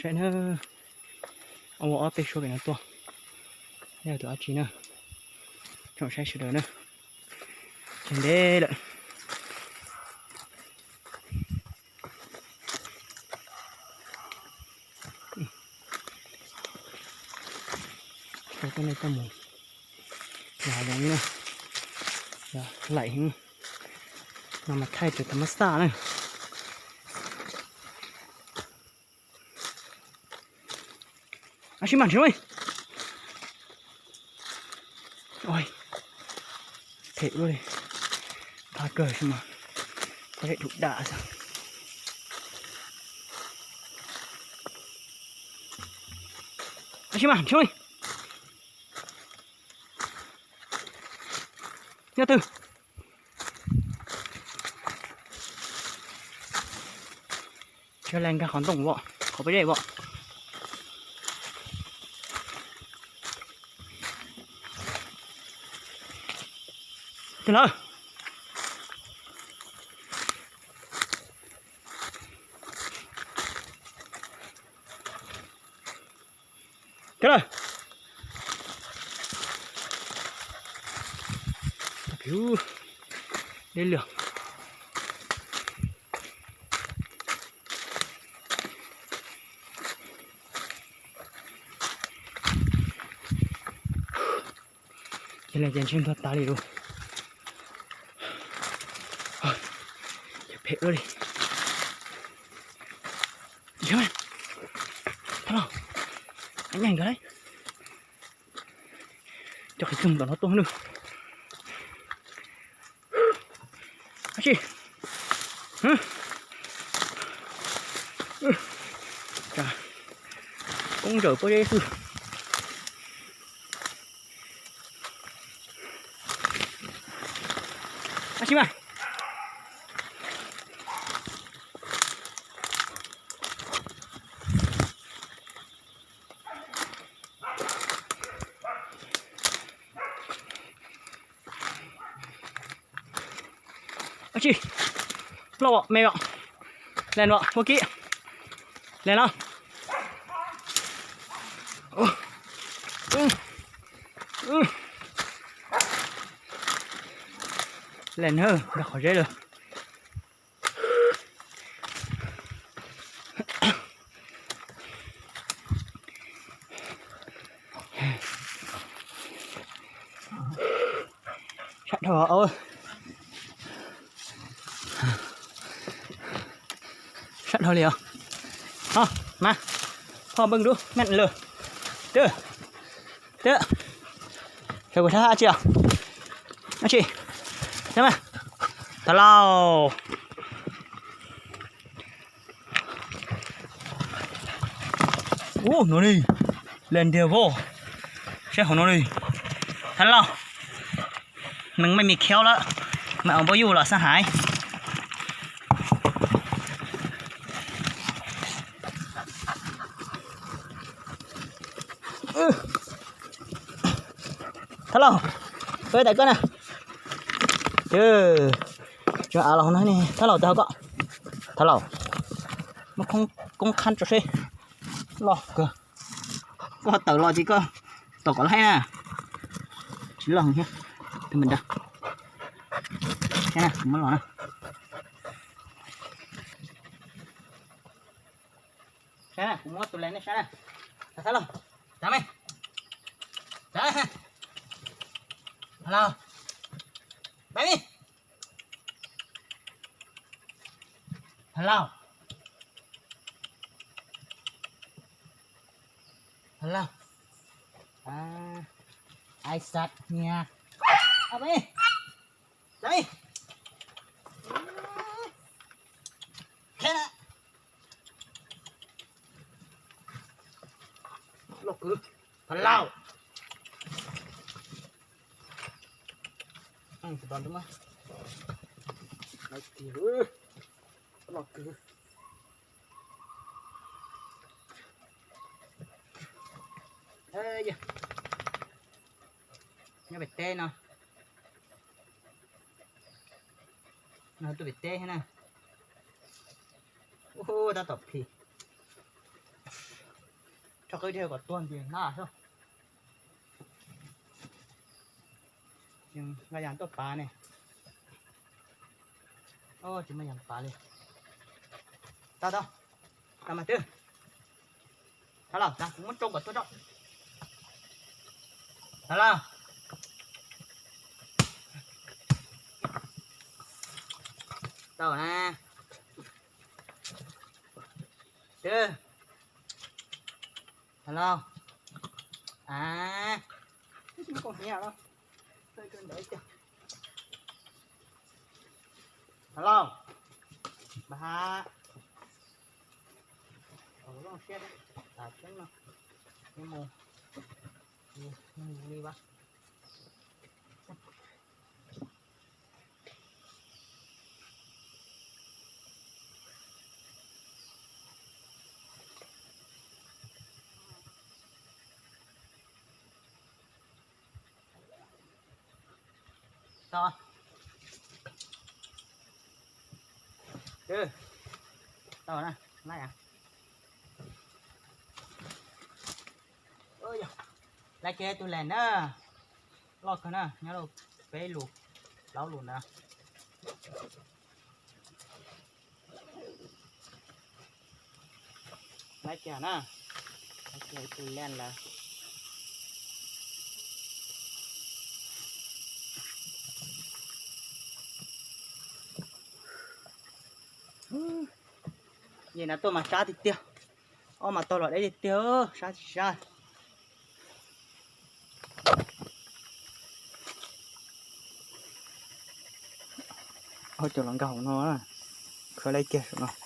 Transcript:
Saib na, ua ob peb suab pem no tuaj, yog tus dab tsi na, tsoom saib sawv daws na, ntev lawm. Tau tuaj nej tuaj mus yog zoo li na, yog laim heev no mas thaij tsis tau mab xaj na. Ab sis mas nrhiav, phem ua li, qab kawg xwb mas, peb dum dam xwb. Ab sis mas nrhiav, yog twg? Tsis le nkag qhov ntoo vos, qhov pob zeb vos. Twg lawm? Twg lawm? Deb lwm. Ces li ces ntshe ntuag tas li lawm. Ces phem ua li. Thab Lauj, nyeej nkawd lauj. Cov qhiv txoog tom no tuaj nawb. Ab tsi, koob ntsawm pob zeb xwb. Ab tsi mas. Ab tsi, loj me os, lees os, ua kib, lees los. Lees na, nkag qhov zeb lawm. Sab dhau, sab dhau li os. Ho, mas, phoj npeej dub meej lawm. Twb, twb, sawv kuv sab ab tsi os. Ab tsi, sab mas, Thab Lauj. Ub, no li, lees ntiag vauj, saib hauv no li. Thab Lauj, neeg mej me khiaub lawm, mej ua npaub yuj los xab hais. Thab Lauj, peb tais koj na. Tsuas av los hauv no ne, Thab Lauj, tais hauv koj. Thab Lauj, muab koob qhab tso seb. Loj kawg. Koj tawm los ces koj tom kom laib na. Tsis loj thiab. Tus me da. Kuv muab los na. Saib na, kuv muab tus lees nej saib na. Thab Lauj, tsav me, tsav, Thab Lauj, pab me, Thab Lauj, Thab Lauj, ai sat nia, pab me, tsav me, loj kawg, Thab Lauj. Loj kawg. Nyob pem teb no. No tuaj pem teb thiab na. Ub, tab tom phim. Tso qwb dej kom tuag nti hnab xwb. Tsis muaj yas tuaj pav ne. Tsis muaj yas pav li. Tau tau. Tau mas twb. Tau los, kuv muab tsoo kom tuag tso. Tau los. Tau na. Twb. Tau los. A, tsis muaj kaus hniav los. Tau los. Npam ha. Tau zoo siab, tas tseeb no. Mus, mus li vas. Tau. Tau na, lab. Lab kiag tus len na. Loj kawg na, nyob rau peb lus, plaub lus ntawd. Lab kiag na. Lab kiag tus len lawm. Yam no tuaj mas sab tiag tiag, ob mas taug los deb tiag tiag, sab tsis sab. Ob cov los nkag hauv no, khawb lab kiag saum no.